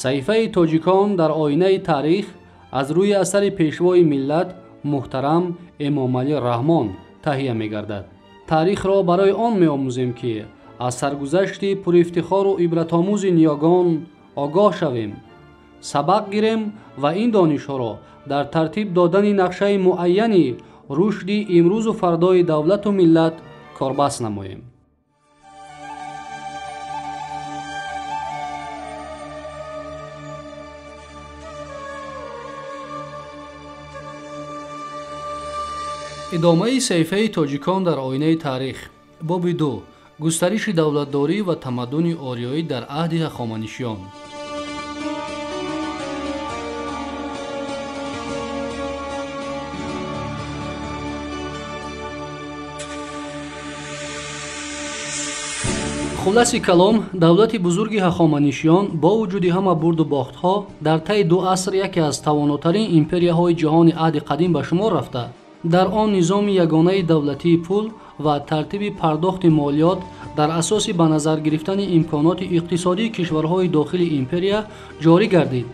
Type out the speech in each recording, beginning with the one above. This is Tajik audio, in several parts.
Саҳифаи тоҷикон дар оинаи таърих аз рӯи асари пешвои миллат муҳтарам Эмомалӣ Раҳмон таҳия мегардад. Таърихро барои он меомӯзем, ки аз саргузашти пурифтихору ибратомӯзи ниёгон огоҳ шавем, сабақ гирем ва ин донишҳоро дар тартиб додани нақшаи муайяни рушди имрӯзу фардои давлату миллат корбаст намоем. Идомаи саҳифаи тоҷикон дар оинаи таърих. Боби 2. Густариши давлатдорӣ ва тамаддуни ориёӣ дар аҳди ҳахоманишиён. Хулоси калом, давлати бузурги ҳахоманишиён бо вуҷуди ҳама бурду бохтҳо дар таи 2 аср яке аз тавонотарин империяҳои ҷаҳони аҳди қадим ба шумор рафта, дар он низоми ягонаи давлатии пул ва тартиби пардохти молиёт дар асоси ба назар гирифтани имконоти иқтисодии кишварҳои дохили империя ҷорӣ гардид.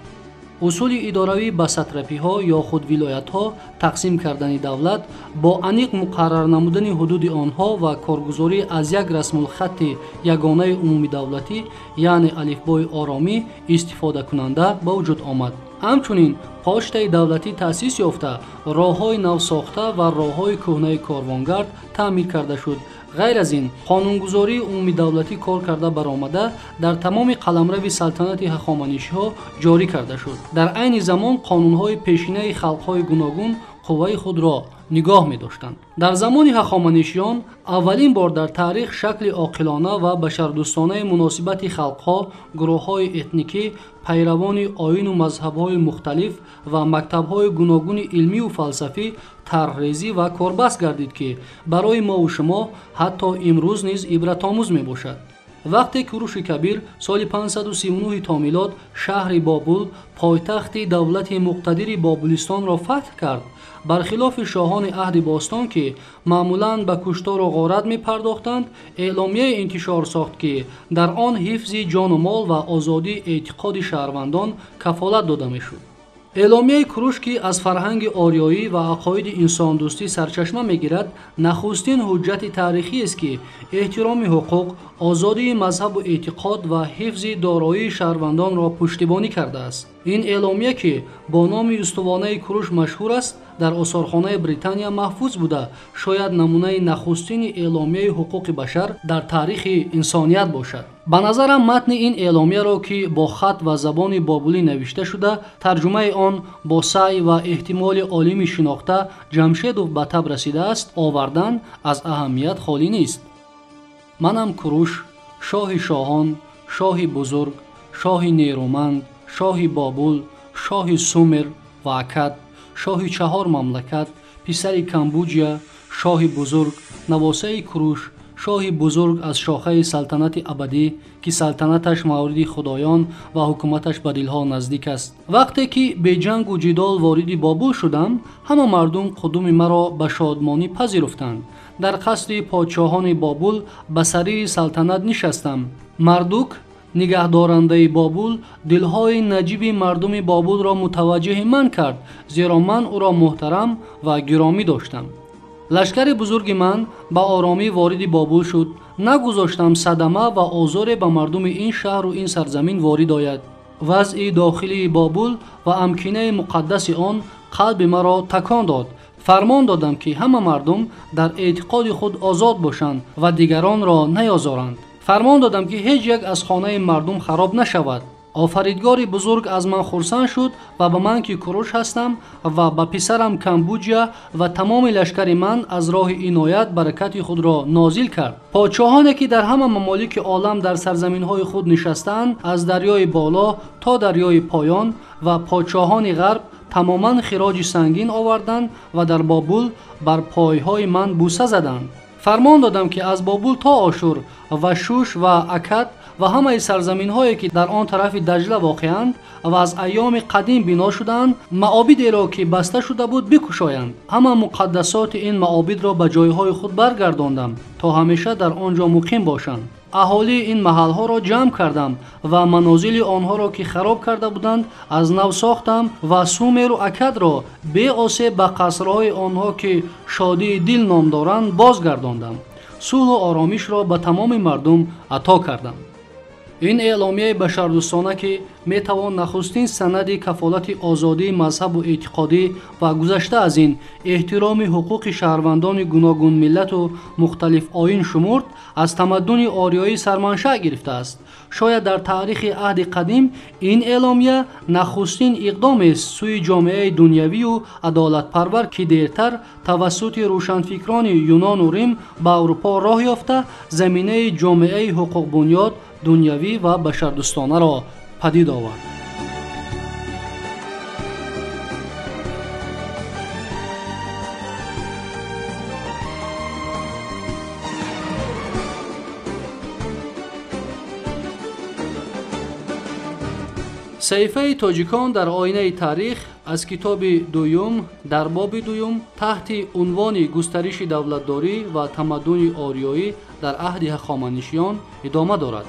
Усули идоравӣ ба сатрапиҳо ё худ вилоятҳо тақсим кардани давлат бо аниқ муқаррар намудани ҳудуди онҳо ва коргузорӣ аз як расмулхатти ягонаи умумидавлатӣ, яъне алифбои оромӣ истифодакунанда ба вуҷуд омад. Ҳамчунин почтаи давлатӣ таъсис ёфта, роҳҳои навсохта ва роҳҳои кӯҳнаи корвонгард таъмир карда шуд. Ғайр аз ин, қонунгузории умумидавлатӣ кор карда баромада дар тамоми қаламрави салтанати ҳахоманишиҳо ҷорӣ карда шуд. Дар айни замон қонунҳои пешинаи халқҳои гуногун қувваи худро нигоҳ медоштанд. Дар замони ҳахоманишиён аввалин бор дар таърих шакли оқилона ва башардӯстонаи муносибати халқҳо, гурӯҳҳои этникӣ, пайравони оину мазҳабҳои мухталиф ва мактабҳои гуногуни илмию фалсафӣ тарҳрезӣ ва корбаст гардид, ки барои мову шумо ҳатто имрӯз низ ибратомӯз мебошад. Вақте Куруши Кабир соли 539 то милод шаҳри Бобул, пойтахти давлати муқтадири Бобулистонро фатҳ кард, бархилофи шоҳони аҳди бостон, ки маъмулан ба куштору ғорат мепардохтанд, эъломияе интишор сохт, ки дар он ҳифзи ҷону мол ва озодии эътиқоди шаҳрвандон кафолат дода мешуд. Эъломияи Куруш, ки аз фарҳанги ориёӣ ва ақоиди инсондӯстӣ сарчашма мегирад, нахустин ҳуҷҷати таърихиест, ки эҳтироми ҳуқуқ, озодии мазҳабу эътиқод ва ҳифзи дороии шаҳрвандонро пуштибонӣ кардааст. Ин эъломия, ки бо номи устувонаи Куруш машҳур аст, дар осорхонаи Британия маҳфуз буда, шояд намунаи нахустини эъломияи ҳуқуқи башар дар таърихи инсоният бошад. Ба назарам матни ин эъломияро, ки бо хат ва забони бобулӣ навишта шуда, тарҷумаи он бо саъй ва эҳтимоли олими шинохта Ҷамшедов ба таб расидааст, овардан аз аҳамият холӣ нест. Манам Куруш, шоҳи шоҳон, шоҳи бузург, шоҳи нерӯманд, шоҳи Бобул, шоҳи Сумер ва Акад, шоҳи 4 мамлакат, писари Камбуҷия, шоҳи бузург, навосаи Куруш, шоҳи бузург аз шохаи салтанати абадӣ, ки салтанаташ мавриди худоён ва ҳукуматаш ба дилҳо наздик аст. Вақте ки беҷангу ҷидол вориди Бобул шудам, ҳама мардум қудуми маро ба шодмонӣ пазируфтанд. Дар қасри подшоҳони Бобул ба сарири салтанат нишастам. Мардук, нигаҳдорандаи Бобул, дилҳои наҷиби мардуми Бобулро мутаваҷҷеҳи ман кард, зеро ман ӯро муҳтарам ва гиромӣ доштам. Лашкари бузурги ман ба оромӣ вориди Бобул шуд. Нагузоштам садама ва озоре ба мардуми ин шаҳру ин сарзамин ворид ояд. Вазъи дохилии Бобул ва амкинаи муқаддаси он қалби маро такон дод. Фармон додам, ки ҳама мардум дар эътиқоди худ озод бошанд ва дигаронро наёзоранд. Фармон додам, ки ҳеҷ як аз хонаи мардум хароб нашавад. Офаридгори бузург аз ман хурсанд шуд ва ба ман, ки Куруш ҳастам, ва ба писарам Камбуҷия ва тамоми лашкари ман аз роҳи иноят баракати худро нозил кард. Подшоҳоне, ки дар ҳама мамолики олам дар сарзаминҳои худ нишастаанд, аз дарёи боло то дарёи поён, ва подшоҳони ғарб тамоман хироҷи сангин оварданд ва дар Бобул бар пойҳои ман буса заданд. Фармон додам, ки аз Бобул то Ошур ва Шуш ва Акад ва ҳамаи сарзаминҳое, ки дар он тарафи Даҷла воқеанд ва аз айёми қадим бино шудаанд, маобидеро, ки баста шуда буд, бикушоянд. Ҳама муқаддасоти ин маобидро ба ҷойҳои худ баргардондам, то ҳамеша дар он ҷо муқим бошанд. Аҳолии ин маҳалҳоро ҷамъ кардам ва манозили онҳоро, ки хароб карда буданд, аз нав сохтам ва Сумеру Акадро беосеб ба қасрҳои онҳо, ки шодии дил ном доранд, бозгардондам. Сулҳу оромишро ба тамоми мардум ато кардам. Ин эъломияи башардӯстона, ки метавон нахустин санади кафолати озодии мазҳабу эътиқодӣ ва гузашта аз ин эҳтироми ҳуқуқи шаҳрвандони гуногунмиллату мухталиф оин шумурд, аз тамаддуни ориёӣ сарманшаъ гирифтааст. Шояд дар таърихи аҳди қадим ин эъломия нахустин иқдомест сӯи ҷомеаи дунявию адолатпарвар, ки дертар тавассути рӯшанфикрони Юнону Рим ба Аврупо роҳ ёфта, заминаи ҷомеаи ҳуқуқбунёд, дунявӣ ва башардӯстонаро падид овард. Саҳифаи тоҷикон дар оинаи таърих аз китоби дуюм дар боби дуюм таҳти унвони густариши давлатдорӣ ва тамаддуни ориёӣ дар аҳди ҳахоманишиён идома дорад.